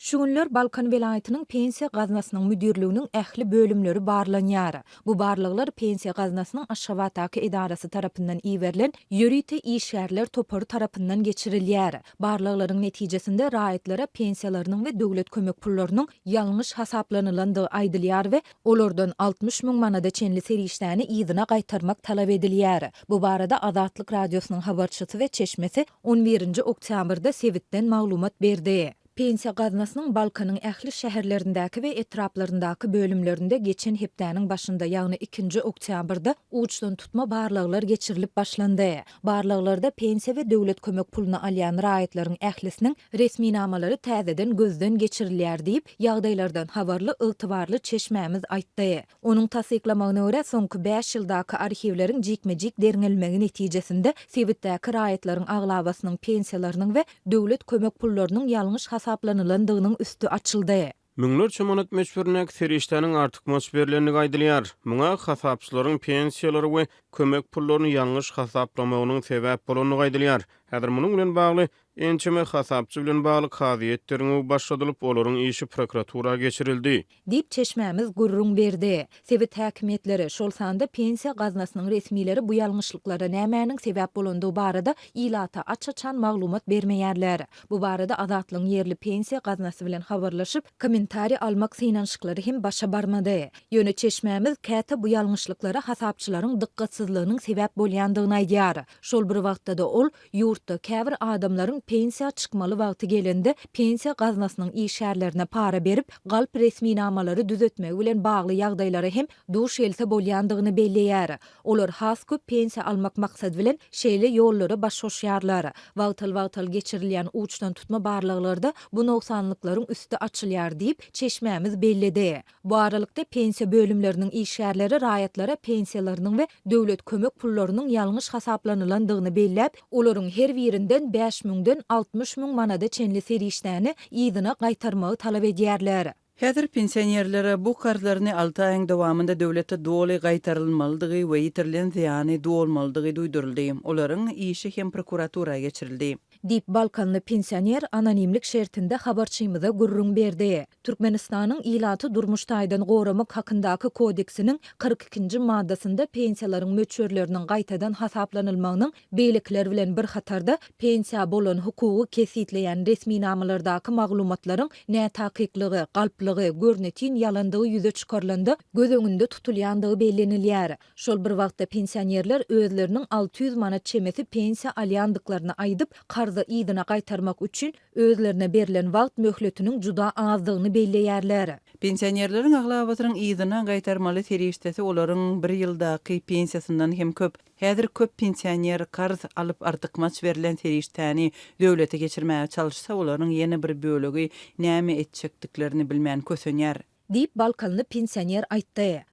Şu günler Balkan welaýatynyň Pensiýa gaznasynyň müdirliginiň ähli bölümleri barlanýar. Bu barlaglar Pensiýa gaznasynyň Aşgabatdaky edarasy tarapyndan iberilen ýörite işgärler topary tarapyndan geçirilýär. Barlaglaryň netijesinde raýatlara pensiýalarynyň we döwlet kömek pullarynyň ýalňyş hasaplanylandygy aýdylýar we olardan 60 müň manada çenli serişdäni yzyna gaýtarmak talap edilýär. Bu barada Azatlyk Radiosynyň habarçysy we çeşmesi on birinji oktýabrda sebitden maglumat berdi. Pensiýa gaznasynyň Balkanyň ähli şäherlerindäki we etraplaryndaky bölümlerinde geçen hepdäniň başynda, ýagny ikinji oktýabrda uçdan tutma barlaglar geçirilip başlandy. Barlaglarda pensiýa we döwlet kömek puluny alýan raýatlaryň ählisiniň resminamalary täzeden gözden geçirilýär diýip, ýagdaýlardan habarly ygtybarly çeşmämiz aýtdy. Onuň tassyklamagyna görä, soňky bäş ýyldaky arhiwleriň jikme-jik derňelmegi netijesinde sebitdäki raýatlaryň aglabasynyň pensiýalarynyň we döwlet kömek pullarynyň ýalňyş hasaplanylandygynyň üsti açyldy. Müňlerçe manat möçberindäki serişdäniň artykmaç berlendigi aýdylýar. Muňa hasapçylaryň pensiýalary we kömek pullaryny ýalňyş hasaplamagynyň sebäp bolandygy aýdylýar. Häzir munuň bilen bagly ençeme hasapçy bilen bagly kazyýet derňewi başladylyp, olaryň işi prokuratura geçirildi. Diýip, çeşmämiz gürrüň berdi. Sebit häkimiýetleri, şol sanda Pensiýa gaznasynyň resmileri bu ýalňyşlyklara nämäniň sebäp bolandygy barada ilata aç-açan maglumat bermeýärler. Bu barada Azatlygyň ýerli Pensiýa gaznasy bilen habarlaşyp, kommentariý almak synanyşyklary hem başa barmady. Ýöne çeşmämiz käte bu ýalňyşlyklara hasapçylaryň dykgatsyzlygynyň sebäp bolýandygyny aýdýar. Şol bir wagtda-da ol, Ýurtda käbir adamlaryň pensiýa çykmaly wagty gelende pensiýa gaznasynyň işgärlerine para berip, galp resminamalary düzetmegi bilen bagly ýagdaýlara hem duş gelse bolýandygyny belleýär. Olar has köp pensiýa almak maksady bilen şeýle ýollara baş goşýarlar. Wagtal-wagtal geçirilýän uçdan tutma barlaglarda bu nogsanlyklaryň üsti açylýar diýip, çeşmämiz belledi. Bu aralykda, pensiýa bölümleriniň işgärleri raýatlara pensiýalarynyň we döwlet kömek pullarynyň ýalňyş hasaplanylandygyny belläp, olaryň her birinden bäş müňden 60 müň manada çenli serişdäni yzyna gaýtarmagy talap edýärler. Häzir pensionerlere bu karzlaryny alty aýyň dowamynda döwlete doly gaýtarylmalydygy we ýitirilen zyýany dolmalydygy duýduryldy. Olaryň işi hem prokuratura geçirildi. Diýip, balkanly pensioner anonimlik şertinde habarçymyza gürrüň berdi. Türkmenistanyň Ilaty durmuş taýdan goramak hakyndaky kodeksiniň 42-nji maddasynda pensiýalaryň möçberleriniň gaýtadan hasaplanylmagynyň beýlekiler bilen bir hatarda pensiýa bolan hukugy kesgitleýän resminamalardaky maglumatlaryň nätakyklygy, galplygy, görnetin ýalandygy ýüze çykarylanda göz öňünde tutulýandygy bellenilýär. Şol bir wagtda pensionerler özleriniň 600 manat çemesi pensiýa alýandyklaryny aýdyp, karzy yzyna gaýtarmak üçin özlerine berlen wagt möhletiniň juda azdygyny belleýärler. Pensionerleriň aglabasynyň yzyna gaýtarmaly serişdesi olaryň bir ýyldaky pensiýasyndan hem köp. Häzir köp pensioner karz alyp artykmaç berlen serişdäni döwlete geçirmäge çalyşsa, olaryň ýene bir bölegi näme etjekdiklerini bilmän kösenýär. Diýip, balkanly pensioner aýtdy.